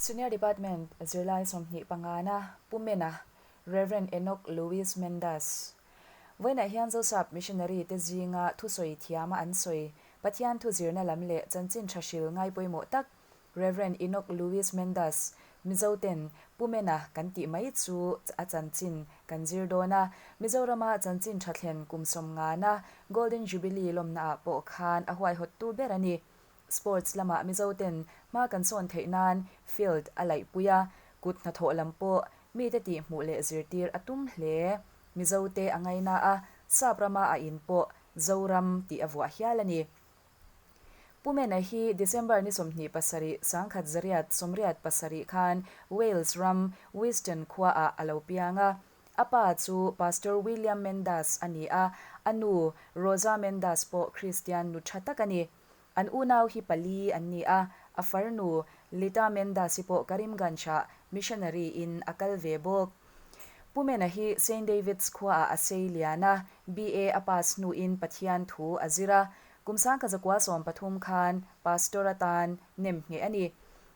Senior Department zirlai 25na Pu Mena, Rev. Enoch Louis Mendas. Vawiinah hian Zosap Missionary te zinga thusawi thiama an sawi, Pathian thu zirna lam leh chanchin tha hril ngai pawimawh tak Rev. Enoch Louis Mendas, Mizo ten Pu Mena kan tih mai chu a chanchin kan zir dawn a, Mizorama chanchin tha thlen kum 50na Golden Jubilee lawmnaah pawh khan a huaihawttu ber a ni. Sports lamah Mizo ten hma kan sawn theih nan field a laihpui a, kut hnathawh lam pawh mite tih hmuh leh zirtir a tum hle. Mizo te a ngaina a, Sap rama a in pawh Zoram tih a vuah hial a ni. Pu Mena hi December ni 27, 1987 khan Wales ram Wiston khuaah a lo piang a. A pa chu Pastor William Mendas a ni a, a nu Rosa Mendas pawh Kristian nu tha tak a ni. An unau hi pali an ni a, a farnu Lita Mendas-i pawh Karimganj-ah missionary-in a kal ve bawk. Pu Mena hi Saint David's khuaah a sei lian a, BA a pass hnuin Pathian thu a zir a. Kum 1913 khan Pastor atan nem ngheh a ni.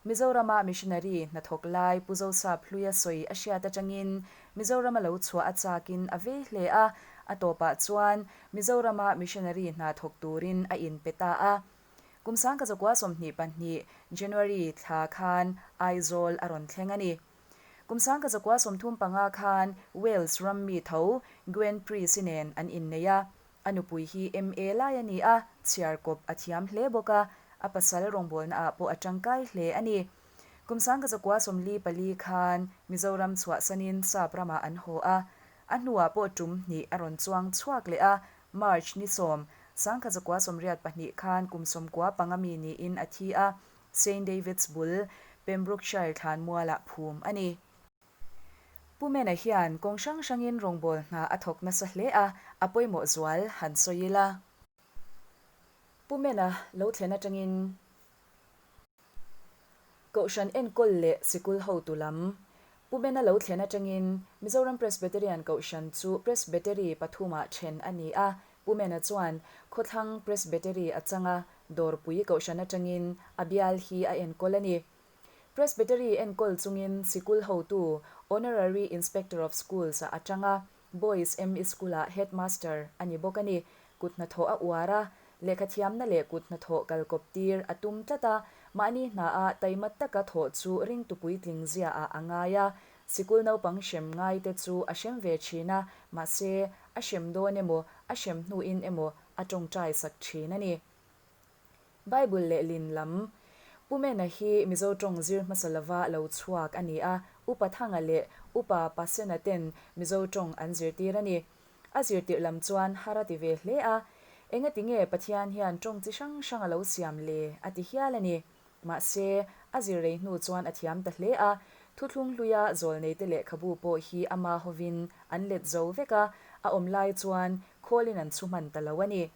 Mizorama missionary hnathawk lai Pu Zosap Hluia sawi a hriat atangin Mizorama lo chhuah a chakin a vei hle a, a tawpah chuan Mizorama missionary hna thawk turin a inpe ta a. Kum 1922 January thla khan Aizawl a rawn thleng a ni. Kum 1935 khan Wales ram mi tho Gwen Preece-i nen an innei a. A nupui hi MA lai a ni a, chhiar kawp a thiam hle bawk a, a pasal rawngbawlnaah pawh a tangkai hle a ni. Kum 1944 khan Mizoram chhuahsanin Sap ramah an haw a, a hnuah pawh tum hnih a rawn chuang chhuak leh a, March ni 10, 1982 khan kum 95 mi niin a thi a, Saint David's bul Pembrokeshire thlanmualah phum a ni. Pu Mena hian kawng hrang hrangin rawngbâwl hna a thawk nasa hle a, a pawimawh zual han sawi ila. Pu Mena lo thlen atangin Kohhran enkawl leh sikul hotu lam Pu Mena lo thlen atangin Mizoram Presbyterian Kohhran chu Presbytery pathumah then a ni a, Pu Mena chuan Khawthlang Presbytery a chang a, Dawrpui Kohhran atangin a bial hi a enkawl a ni. Presbytery enkawl chungin sikul hotu, Honorary Inspector of Schools ah a tang a, Boys ME School-ah Headmaster a ni bawk a ni. Kut hnathawh a uar a, lehkha thiamna leh kut hnathawh kalkawp tir a tum tlat a, mahni hnaah taima taka thawh chu ringtu puitling ziaah a ngai a, sikul naupang hrem ngaite chu a hrem ve thin a, mahse, a hrem dawn emaw, a hrem hnuin emaw a tawngtai sak thin a ni. Bible lehlin lam Pu Mena hi Mizo tawng zir hmasa lova lo chhuak a ni a, Upa Thanga leh Upa Pasena ten Mizo tawng an zirtir a ni. A zirtirh lam chuan har a ti ve hle a, Engati nge Pathian hian tawng chi hrang hrang a lo siam le? a ti hial a ni. Mahse, a zir rei hnu chuan a thiam ta hle a, thuthlung hluia zawlneite lehkhabu pawh hi ama hovin an let zo vek a, a awm lai chuan khawlin an chhu hman ta lo a ni.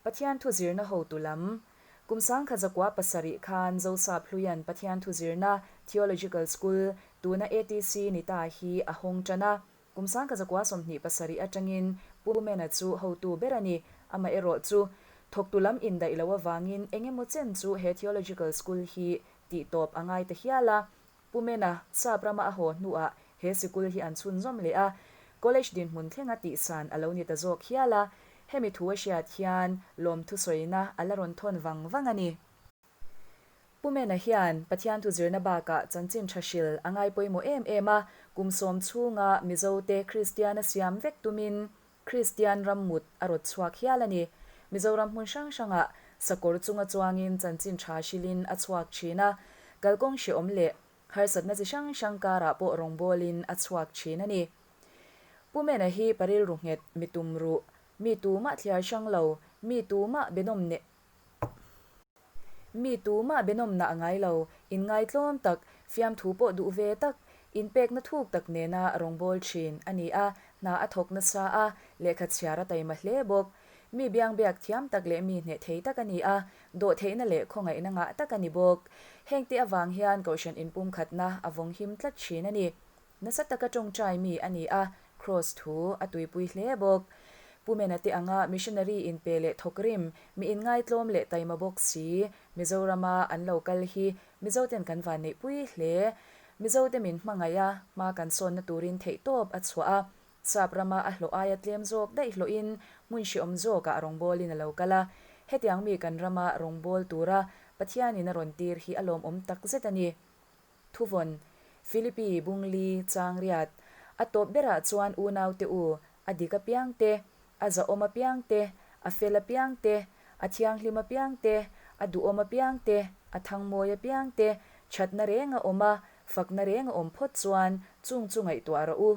Pathian thu zirna hotu lam. Kum 1907 khan Zosap Hluian Pathian thu zirna Theological School, tuna ATC ni ta hi a hawng tan a. Kum 1927 atangin Pu Mena chu hotu ber a ni. Amaherawh chu, thawktu lam indaih loh avangin eng emaw chen chu he Theological School hi tihtawp a ngai ta hial a. Pu Mena, Sap rama a haw hnuah he sikul hi an chhunzawm leh a, college dinhmun thlenga tihsan a lo ni ta zawk hial a, hemi thu a hriat hian lawmthu sawina a la rawn thawn vang vang a ni. Pu Mena hian Pathian thu zirna bakah chanchin tha hril a ngai pawimawh em em a, kum 10 chhunga Mizote Kristian a siam vek tumin Kristian rammut a rawt chhuak hial a ni. Mizoram hmun hrang hrangah sakawr chunga chuangin chanchin tha hrilhin a chhuak thin a, kalkawng hrehawm leh harsatna chi hrang hrang karah pawh rawngbawlin a chhuak thin a ni. Pu Mena hi pa rilru nghet, mi tum ruh, mi tumah thliar hrang lo, mi tumah benawm neh Mi tumah benawmna a ngai lo, inngaitlawm tak, fiamthu pawh duh ve tak, inpekna thuk tak nena rawngbâwl thin a ni a, hna a thawk nasa a, lehkha chhiar a taima hle bawk. Mi biangbiak thiam tak leh mi hneh thei tak a ni a, dawhtheihna leh khawngaihna ngah tak a ni bawk. Hengte avang hian Kohhran inpumkhatna a vawng him tlat thin a ni. Nasa taka tawngtai mi a ni a, Kraws thu a tuipui hle bawk. Pu Mena te anga missionary inpe leh thawkrim, mi inngaitlawm leh taima bawk si, Mizorama an lo kal hi Mizoten kan vanneihpui hle. Mizote min hmangaih a, hma kan sawnna turin theihtawp a chhuah a. Sap rama a hlawh aia tlem zawk daih hlawhin hmun hreawm zawkah rawngbawlin a lo kal a. Hetiang mi kan rama rawngbâwl tura Pathianin a rawn tir hi a lawmawm takzet a ni. Thuvawn, Philippi Bungli Changriat, A tawp berah chuan unaute u, a dik apiang te, a zahawm apiang te, a fel apiang te, a thianghlim apiang te, a duhawm apiang te, a thangmawi apiang te, thatna reng a awm a, fakna reng a awm phawt chuan chung chu ngaihtuah rawh u.